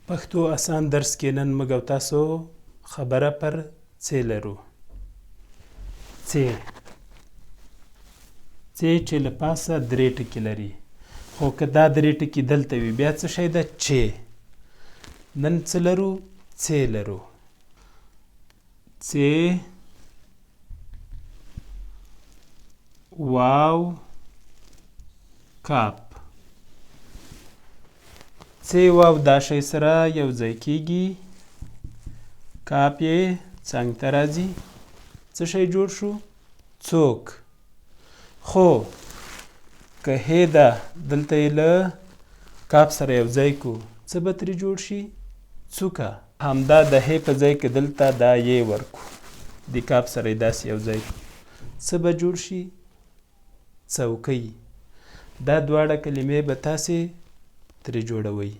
پښتو اسان درس کې نن موږ او تاسو خبره پر څۀ لرو. څۀ، څۀ چې له پاسه درې ټکي لري، خو که دا درې ټکي دلته وي بیا څه شی ده؟ چې. نن څه لرو؟ څۀ لرو. څۀ، واو، کاپ. څۀ واو دا شی سره یو ځای کیږي، کاپ یې څنګ ته راځي، څه شی جوړ شو؟ څوک. خو که هې ده دلته یې له کاپ سره یو ځای کو، څه به ترې جوړ شي؟ څوکه. همدا د هې په ځای که دلته دا یې ورکو، د کاپ سره یې داسې یو ځای کو، څه به جوړ شي؟ څوکۍ. دا دواړه کلمې به تاسې ترې جوړوئ.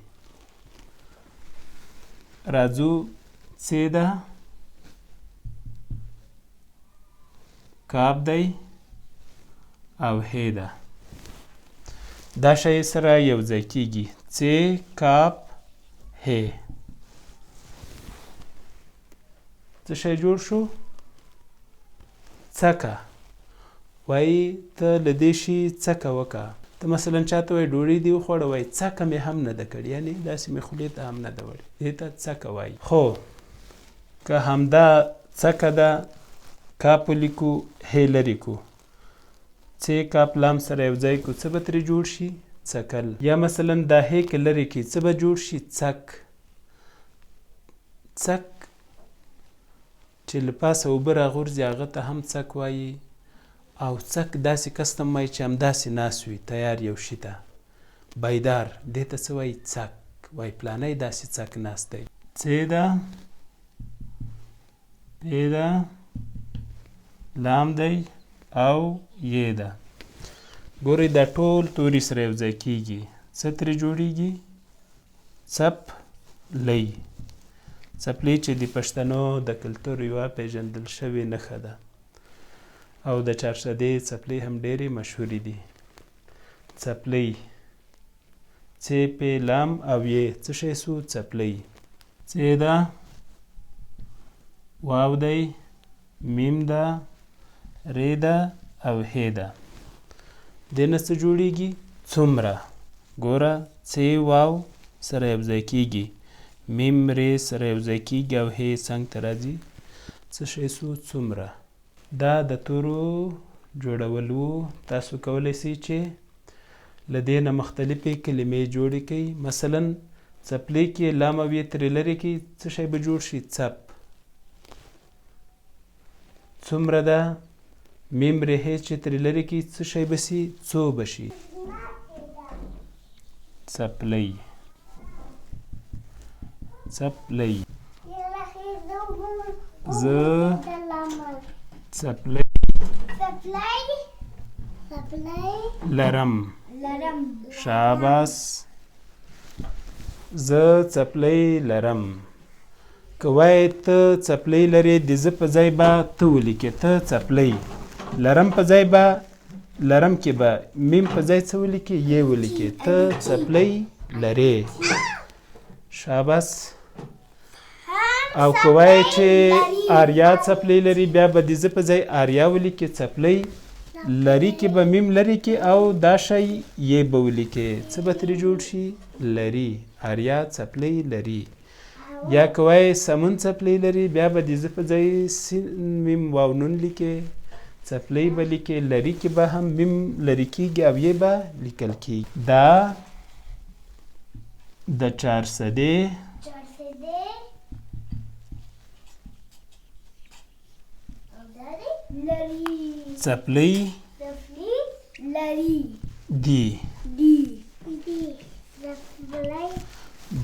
راځو څۀ ده، کاب دی او هې ده. دا شی سره یو ځای کیږي. څۀ، کاب، هې. څه شی جوړ شو؟ څکه. وایي ته له دې شي څکه وکه. ته مثلا چاته وایې ډوډۍ دې وخوړه، وایي څکه مې هم نه ده کړې، یعنې داسې مې خولې ته هم نه ده وړې، دې ته څکه وایي. خو که همدا څکه ده، کاپ ولیکو، هې لرې کو، څې کاپ لام سره یو ځای کو، څه به ترې جوړ شي؟ څکل. یا مثلا دا هې که لرې کړي، څه به جوړ شي؟ څک. څک چې له پاسه اوبه راغورځي هغه ته هم څک وایي، او څک داسې کس ته هم وایي چې همداسې ناست وي تیار یو شي ته، بیدار، دې ته څه وایي؟ څک وایي، پلانی داسې څک ناست دی. څې ده، پې ده، لام دی او یې ده. ګورئ دا ټول توري سره یو ځای کیږي، څه ترې جوړیږي؟ څپ لۍ. څپلۍ چې د پښتنو د کلتور یوه پیژندل شوې نښه ده او د چارسدې څپلۍ هم ډېرې مشهورې دي. څپلۍ، څې پې لام او یې څه شی سو؟ څپلۍ. څې ده، واو دی، میم ده، رې ده او هې ده. دې نه څه جوړیږي؟ څومره. ګوره څې واو سره یو ځای کیږي، میم رې سره یو ځای کیږي او هې څنګ ته راځي، څه شی سو؟ څومره. دا د تورو جوړول وو. تاسو کولی سئ چې له دې نه مختلفې کلمې جوړې کړئ. مثلا څپلۍ کې لام او یې ترې لرې کړئ، څه شی به جوړ شي؟ څپ. څومره ده؟ میم رې هې چې ترې لرې کړئ، څه شی به شي؟ څو به شي. څپلۍ، څپلۍ. زه څپلۍ لرم. شاباس، زه څپلۍ لرم. که وایې ته څپلۍ لرې، د زه په ځای به ته ولیکې. ته څپلۍ لرم په ځای به لرم کې به میم په ځای څه ولیکې؟ یې ولیکې. ته څپلۍ لرې. شاباس. او که وایې چې آریا څپلۍ لري، بیا به د زه په ځای آریا ولیکې. څپلۍ لري کې به میم لري کې او دا شی یې به ولیکې، څه به ترې جوړ شي؟ لري. آریا څپلۍ لري. یا که وایې سمون څپلۍ لري، بیا به د زه په ځای سین میم واو نون لیکې، څپلۍ به لیکې. لري کې به هم میم لري کیږي او یې به لیکل کیږي. دا د چارسدې څپلۍ دي.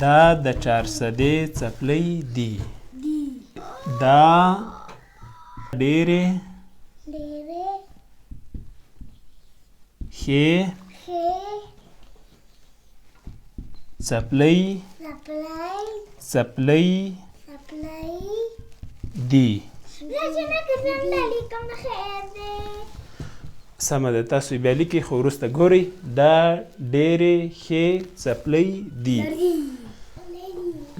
دا د چارسدې څپلۍ دي. دا ډېرې ښې څپلۍ څپلۍ دي. سمه ده، تاسو یې بیا لیکئ، خو وروسته ګورئ. دا ډېرې ښې څپلۍ دي.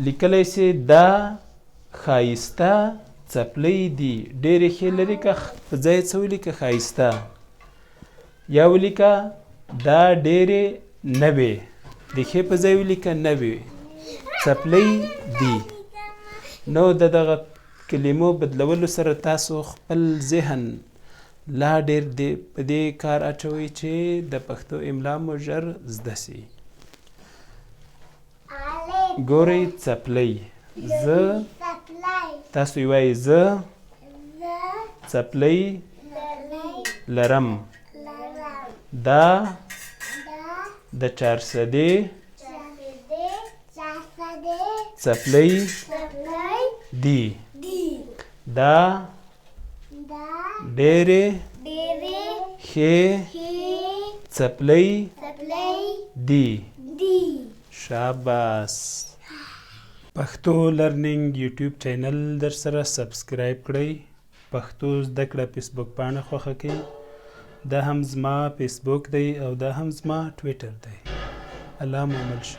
لیکلی سي دا ښایسته څپلۍ دي، ډېرې ښې لري که په ځای څه ولیکه ښایسته، یا ولیکه دا ډېرې نوې، د ښې په ځای ولیکه نوې څپلۍ دي. نو د دغه کلمو بدلولو سره تاسو خپل ذهن لا ډېر په دې کار اچوئ چې د پښتو املا مو ژر زده سي. ګورئ څپلۍ، زه تاسو یې وایئ زه څپلۍ لرم، دا د چارسدې څپلۍ دي، دا ډېرې ښې څپلۍ دي. شاباس. پښتو لرنینګ یوټیوب چینل در سره سبسکرایب کړئ. پښتو زده کړه فیسبوک پاڼه خوښه کړئ. دا هم زما فیسبوک دی او دا هم زما ټویټر دی. الله مو مل شه.